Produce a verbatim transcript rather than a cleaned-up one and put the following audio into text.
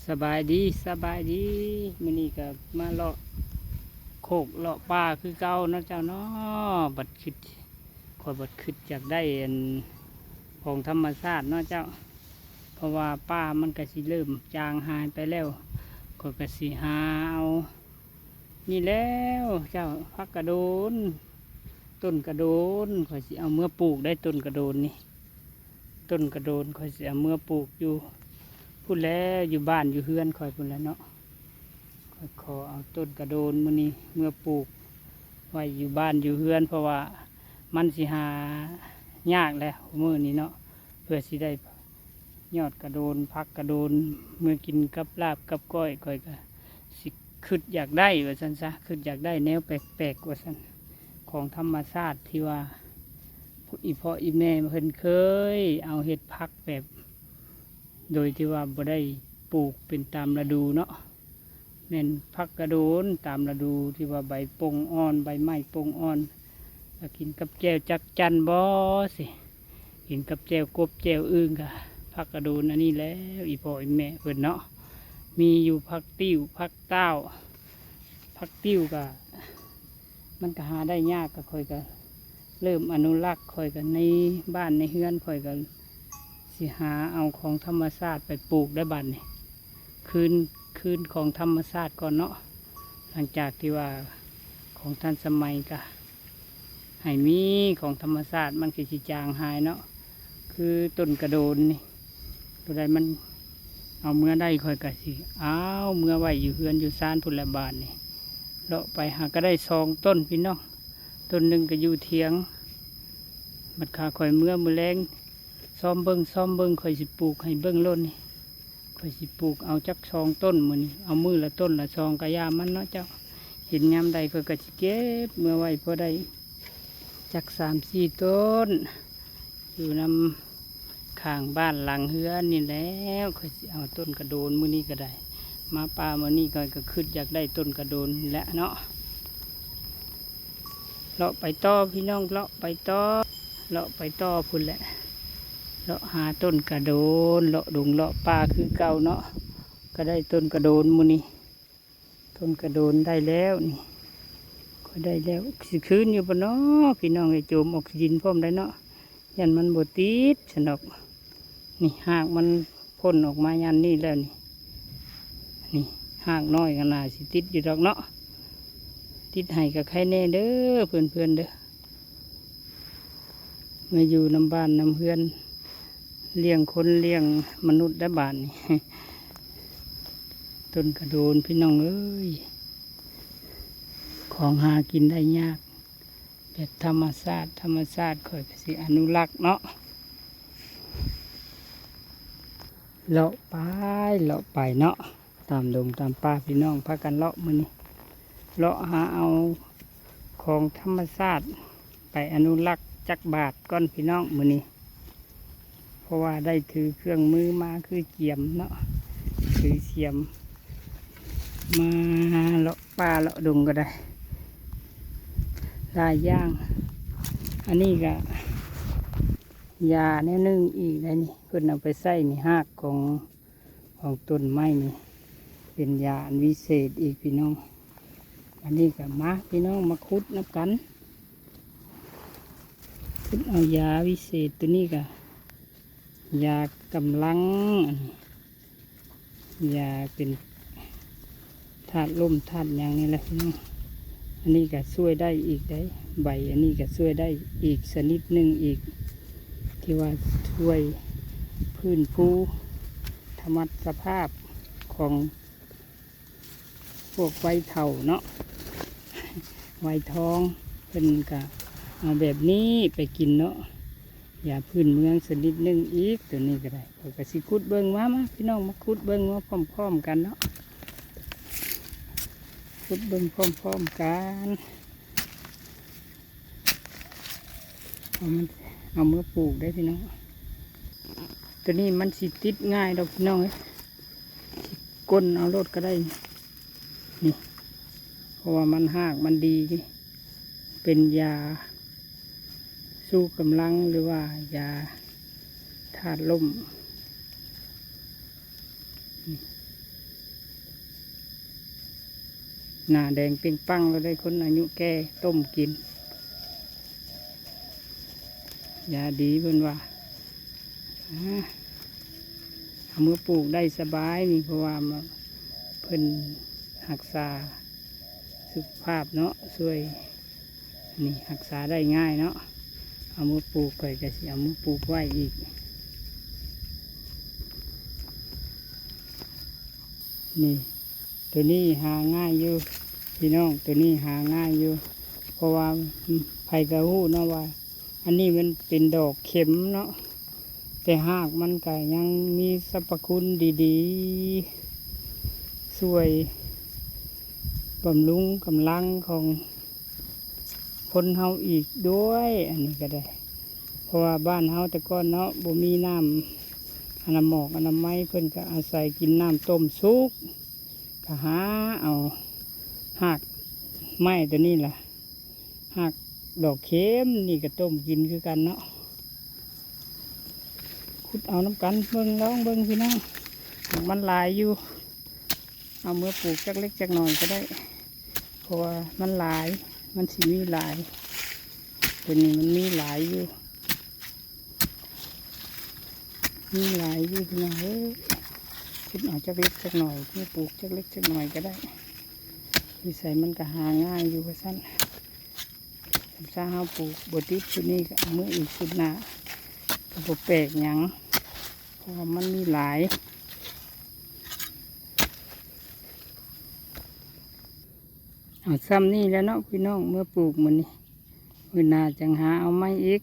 สบายดี สบายดี มื้อนี้ก็มาเลาะโคกเลาะป่าคือเก่าเนาะเจ้าเนาะ บัดคิด ข้อยบัดคิดอยากได้อันของธรรมชาติเนาะเจ้า เพราะว่าป่ามันก็สิเริ่มจางหายไปแล้ว ข้อยก็สิหาเอา นี่แล้วเจ้า ผักกระโดน ต้นกระโดน ข้อยสิเอาเมือปลูกได้ต้นกระโดนนี่ ต้นกระโดนข้อยสิเอาเมือปลูกอยู่พุ้นแหละ อยู่บ้านอยู่เฮือนข้อยพุ้นแหละเนาะ ข้อยขอเอาต้นกระโดนมื้อนี้เมือปลูกไว้อยู่บ้านอยู่เฮือน เพราะว่ามันสิหายากแหละมื้อนี้เนาะ เพื่อสิได้ยอดกระโดน ผักกระโดน เมือกินกับลาบกับก้อย ข้อยก็สิคิดอยากได้ว่าซั่นซะ คิดอยากได้แนวแปลกๆว่าซั่น ของธรรมชาติที่ว่า อีพ่ออีแม่เพิ่นเคยเอาเฮ็ดผักแบบ โดยที่ว่าบ่ได้ปลูกเป็นตามฤดูเนาะ แม่นผักกระโดนตามฤดูที่ว่าใบป่งอ่อน ใบไม้ป่งอ่อน ก็กินกับแจ่วจักจั่นบ่สิ กินกับแจ่วกบแจ่วอึ่งก็ผักกระโดนอันนี้แล้ว อีพ่ออีแม่เพิ่นเนาะ มีอยู่ผักติ้ว ผักต้าว ผักติ้วก็ มันก็หาได้ยาก ก็ข้อยก็เริ่มอนุรักษ์ ข้อยก็ในบ้านในเฮือนข้อยก็สิหาเอาของธรรมชาติไปปลูกได้บัดนี้ คืน คืนของธรรมชาติก่อนเนาะ หลังจากที่ว่าของทันสมัยก็ให้มีของธรรมชาติ มันก็สิจางหายเนาะ คือต้นกระโดนนี่ ตัวใดมันเอาเมือได้ข้อยก็สิเอาเมือไว้อยู่เฮือนอยู่ซานพุ้นแหละบาดนี่ เลาะไปหาก็ได้สองต้นพี่น้อง ต้นหนึ่งก็อยู่เถียง บัดข้าข้อยเมือมื้อแลง ซ่อมเบิ่งซ่อมเบิ่ง ข้อยสิปลูกให้เบิ่งโลดนี่ ข้อยสิปลูกเอาจักสองต้นมื้อนี้ เอามื้อละต้นละสองก็อย่ามันเนาะเจ้า เห็นยามใดข้อยก็สิเก็บเมือไว้พอได้จักสามสี่ต้น อยู่นำข้างบ้านหลังเฮือนนี่แล้ว ข้อยสิเอาต้นกระโดนมื้อนี้ก็ได้ มาป่ามื้อนี้ข้อยก็คิดอยากได้ต้นกระโดนแหละเนาะ เลาะไปต่อพี่น้อง เลาะไปต่อ เลาะไปต่อพุ้นแหละ เลาะหาต้นกระโดน เลาะดงเลาะป่าคือเก่าเนาะ ก็ได้ต้นกระโดนมื้อนี้ ต้นกระโดนได้แล้วนี่ ก็ได้แล้ว สิคืนอยู่บ่เนาะ พี่น้องเอ้ย โจมออกซิเจนพร้อมได้เนาะ ย่านมันบ่ติดซะดอก นี่ฮากมันพ่นออกมาย่านนี่แล้วนี่ นี่ฮากน้อยก็น่าสิติดอยู่ดอกเนาะ ติดให้ก็ไคแน่เด้อเพื่อนๆเด้อ มาอยู่นำบ้านนำเฮือน เลี้ยงคนเลี้ยงมนุษย์ได้บาดนี่ ต้นกระโดนพี่น้องเอ้ย ของหากินได้ยาก แบบธรรมชาติ ธรรมชาติข้อยก็สิอนุรักษ์เนาะ เลาะไป เลาะไปเนาะ ตามดงตามป่าพี่น้องพากันเลาะมื้อนี้ เลาะหาเอาของธรรมชาติไปอนุรักษ์จักบาทก่อนพี่น้องมื้อนี้ เพราะว่าได้ถือเครื่องมือมาคือเจียมเนาะ ถือเสียม มาเลาะป่าเลาะดงก็ได้ หลายอย่าง อันนี้ก็ยาแนวหนึ่งอีกได้นี่ เพิ่นเอาไปใส่นี่ ฮากของ ของต้นไม้นี่ เป็นยาอันวิเศษอีกพี่น้อง อันนี้ก็มาพี่น้องมาขุดนำกัน ขุดเอายาวิเศษตัวนี้ก็ ยากำลัง อันนี้ ยาเป็นธาตุลมธาตุหยังนี่แหละพี่น้อง อันนี้ก็ช่วยได้อีกได้ ใบอันนี้ก็ช่วยได้อีกชนิดหนึ่งอีก ที่ว่าช่วยฟื้นฟูธรรมสภาพของพวกวัยเฒ่าเนาะ วัยทอง เพิ่นก็เอาแบบนี้ไปกินเนาะ ยาพื้นเมืองชนิดหนึ่งอีก ตัวนี้ก็ได้ ข้อยก็สิขุดเบิ่ง มา มา พี่น้องมาขุดเบิ่งมาพร้อมๆกันเนาะ ขุดเบิ่งพร้อมๆกัน เอามัน เอาเมือปลูกได้พี่น้อง ตัวนี้มันสิติดง่ายดอกพี่น้องเอ้ย สิก้นเอาโลดก็ได้ นี่ เพราะว่ามันฮากมันดี เป็นยา ชูกำลังหรือว่ายาธาตุลม นี่ หน้าแดงเปล่งปลั่งแล้วได้คนอายุแก่ต้มกิน ยาดีเพิ่นว่า อ่า เอามือปลูกได้สบายนี่ เพราะว่ามัน เพิ่นรักษาสุขภาพเนาะ ช่วย นี่รักษาได้ง่ายเนาะ เอามือปลูก ข่อยก็สิเอามือปลูกไว้อีก นี่ ตัวนี้หาง่ายอยู่ พี่น้อง ตัวนี้หาง่ายอยู่ เพราะว่า อืม ไผก็ฮู้เนาะว่า อันนี้มันเป็นดอกเข็มเนาะ แต่รากมันก็ยังมีสรรพคุณดีๆ ช่วยบำรุงกำลังของคนเฮาอีกด้วย อันนี้ก็ได้ เพราะว่าบ้านเฮาแต่ก่อนเนาะ บ่มีน้ำอนาหมอกอนามัย เพิ่นก็อาศัยกินน้ำต้มสุก ก็หาเอารากไม้ตัวนี้ล่ะ รากดอกเข็มนี่ก็ต้มกินคือกันเนาะ ขุดเอานำกัน เบิ่ง ลองเบิ่งพี่น้อง มันหลายอยู่ เอามือปลูกจักเล็กจักน้อยก็ได้ เพราะว่ามันหลาย มันสิมีหลาย ตัวนี้มันมีหลายอยู่ มีหลายอยู่พี่น้องเอ้ย ขุดเอาจักเล็กจักน้อย มือปลูกจักเล็กจักน้อยก็ได้ นิสัยมันก็หาง่ายอยู่ว่าซั่น ถ้าเฮาปลูกบ่ติดชุดนี้ก็เอามืออีกชุดหน้า ก็บ่แปลกหยัง เพราะว่ามันมีหลาย เอาซ่ำนี่แหละเนาะพี่น้อง เมื่อปลูกมื้อนี้ มื้อหน้าจั่งหาเอาใหม่อีก